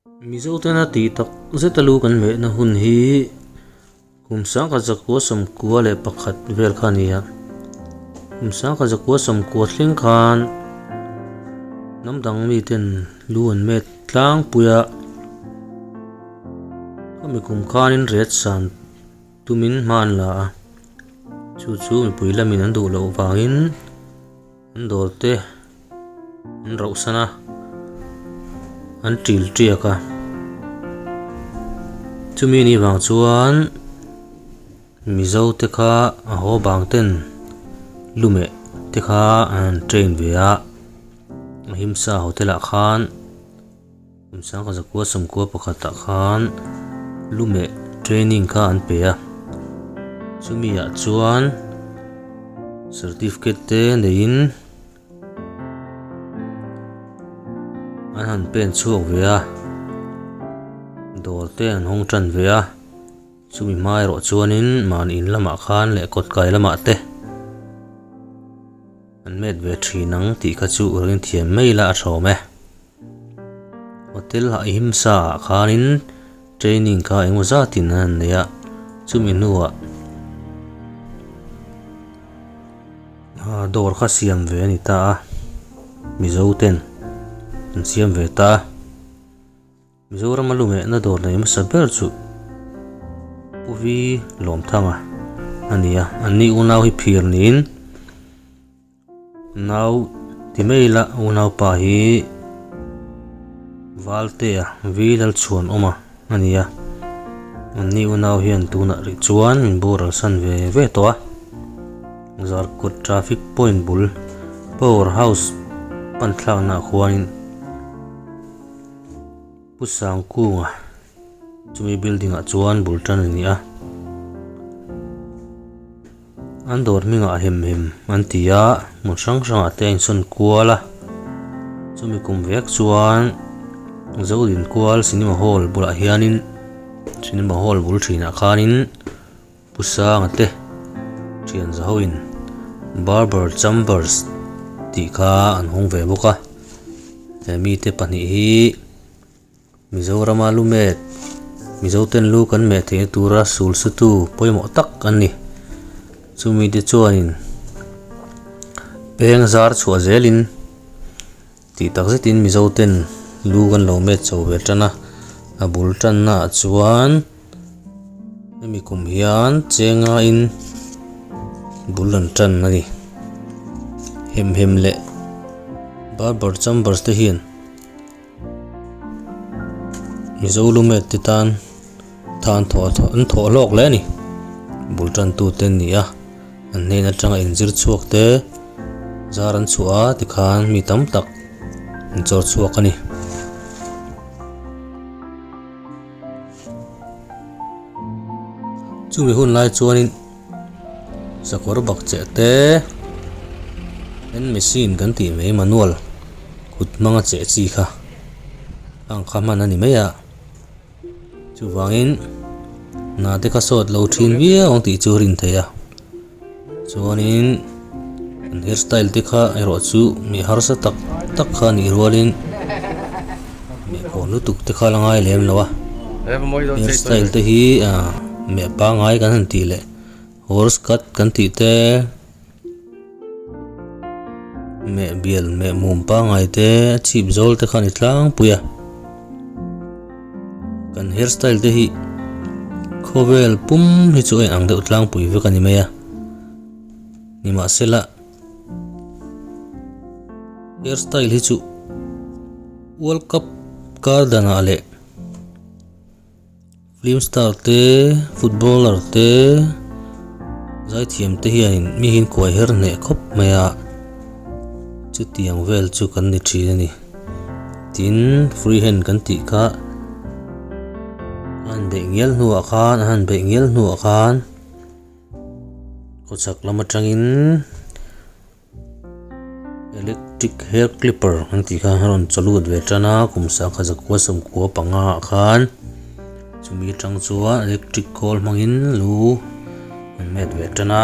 Mizotena tih tak zeta lu kan mehna hun hi kum sangkhat zakua sawmkua leh pakhat vel kha a ni a. Kum sangkhat zakua sawmkua thleng khan hnam dang miten lu an met tlangpui a, khami kum khanin ret san tumin hma an la a, chu chu mipui lamin an duh loh vangin An dawr te an rauh san a, an ṭil ṭiak a. Chumi ni vang chuan Mizo te kha a haw bang ten lumeh te kha an han train ve a, Ahimsa hotel ah khan kum sangkhat zakua sawmkua pakhat ah khan lumeh training kha an pe a chumi ah chuan certificate te neiin an han pen chhuak ve a dawr te an hawng tan ve a chumi hma erawh chuanin mahni in lamah khan leh kawt kai lamah te. An met ve thin ang tih kha chu ring thiam mai ila a hrawm e. Hotel Ahimsa ah khanin training kha engemaw zatin an han nei a, chumi hnuah dawr kha siam ve a ni ta a, Mizo ten an siam ve ta a. Mizorama lumehna dawr nei hmasa ber chu Pu Vi Lawmthanga a ni a, anni unau hi phir niin nau ti mai ila unaupa hi Valtea Vi Lalchhuanawma a ni a, anni unau hian tunah rih chuan min boral san ve ve tawh a, Zarkawt traffic point bul power house panthlaknaah khuanin. Pu Sangkunga chumi building ah chuan bul tan a ni a, an dawr hmingah hem hem an ti a, hmun hrang hrangah te a insawn kual a, chumi kum vek chuan Zodin kual cinema hall bulah hianin cinema hall bul thinah khanin Pu Sanga te thian zahoin Barber Chambers tih kha an hawng ve bawk a, he mite pahnih hi Mizorama lu met, Mizo ten lu kan meh theihna tura sul sutu pawimawh tak an ni. Chumi te chuanin peng zar chhuah zelin tih tak zetin Mizo ten lu kan lo met chho ve tan a, a bul tannaah chuan. Hemi kum hian chengain bul an tan a ni. Hem hem leh barber chambers te hian Mizo lumet te tan tha an thawh an thawh hlawk hle a ni. Bul tan tu te an ni a, an hnen atanga inzir chhuak te zar an chhuah a tikhan mi tam tak an chawr chhuak a ni. Chumi hun lai chuanin sakawr bak cheh te hand machine kan tih mai manual kut hmanga cheh chi kha ang kha hman a ni mai a chuvangin hna te kha sawt lo thin viau ang tih chu a rin theih a chuanin an hair style te kha erawh chu mi harsa tak tak kha a nih rualin meh pawh lutuk te kha la ngai lem lo a hair style te hi ah meh pangai kan han tih leh horse cut kan tih te meh bial meh mum pangai te a chhip zawl te kha a ni tlangpui a. Kan hair style te hi khawvel pum hi chu a inang deuh tlangpui vek a ni mai a, nimahsela hair style hi chu world cup kar danah leh film star te footballer te zaithiam te hianin mi hi an kuai her hneh khawp mai a chutiang vel chu kan ni thin a ni. Tin, free hand kan tih kha a han beih ngial hnuah khan a han beih ngial hnuah khan khawchhak lam atangin electric hair clipper kan tih kha a rawn chaw lut ve tan a kum sangkhat zakua sawmkua panga ah khan chumi atang chuan electric khawl hmangin lu an met ve tan a.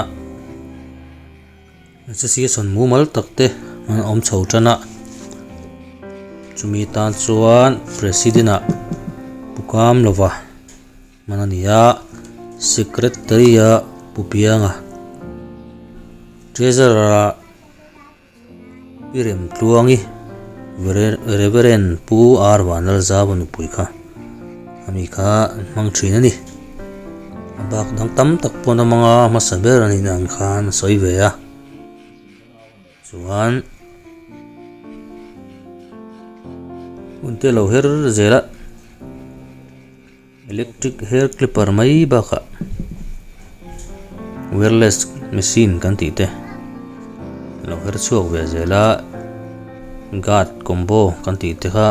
Association mumal tak te an awm chho tan a. Chumi tan chuan President ah Pu Kamlova hman a ni a, Secretary ah Pu Pianga, Treasurer ah Pi Remtluangi, Reverend Pu R Vanlalzava nupui kha ami kha an hmang thin a ni. A bak dang tam tak pawn a hmang a, hmasa ber a nih ang khan a sawi ve a. Chuan hun te lo her zel a, electric hair clipper mai bakah wireless machine kan tih te lo her chhuak ve zel a, guard combo kan tih te kha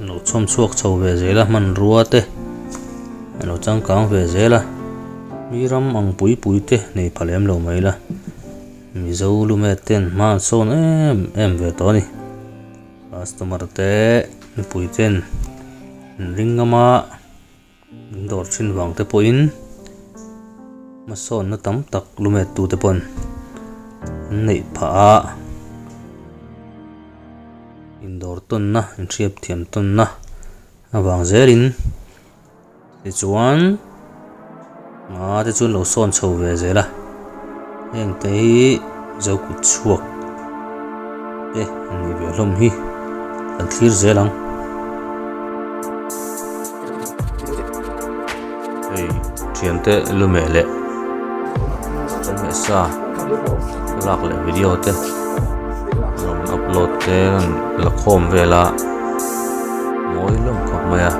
lo chhawm chhuak chho ve zel a hmanrua te a lo changkang ve zel a, mi ram ang pui pui te nei pha lem lo mai la. Mizo lumet ten hma an sawn em em ve tawh a ni. Customer te mipui ten an ring ngam a, an dawr thin vang te pawhin hmasawnna tam tak lumet tu te pawn an neih phah a, indawr tawnna inhriat thiam tawnna avang zelin. Tichuan nga te chu an lo sawn chho ve zel a, heng te hi zo kut chhuak te an nih ve hlawm hi kan thlir zel ang. Hei thiante lumeh leh an meh sa lak leh video te rawn upload te an la khawm vel a mawi hlawm khawp mai a.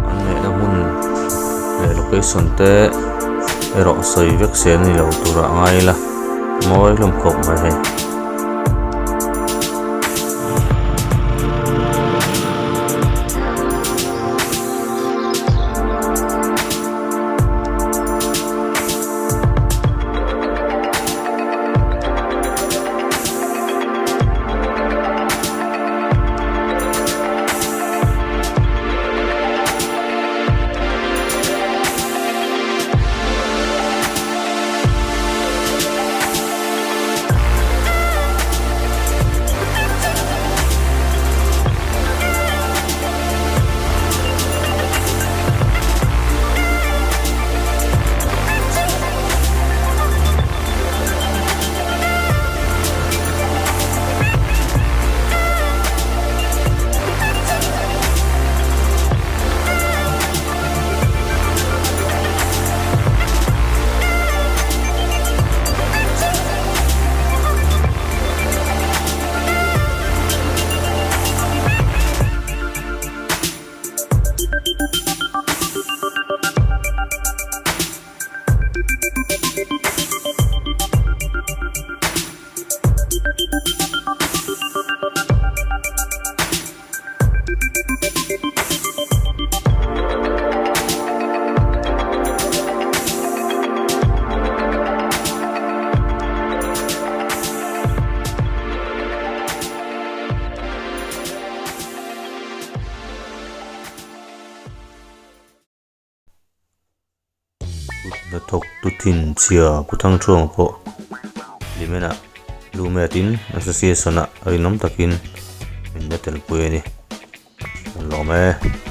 An ngaihna hmun leh location te erawh sawi vek se an ni lo turah a ngai ila mawi hlawm khawp mai hei. Kut hnathawk tu thinchhia Pu Thangthuama pawh Hlimen ah Lumet in Association ah rinawm takin min la telpui a ni. Kan lawm e.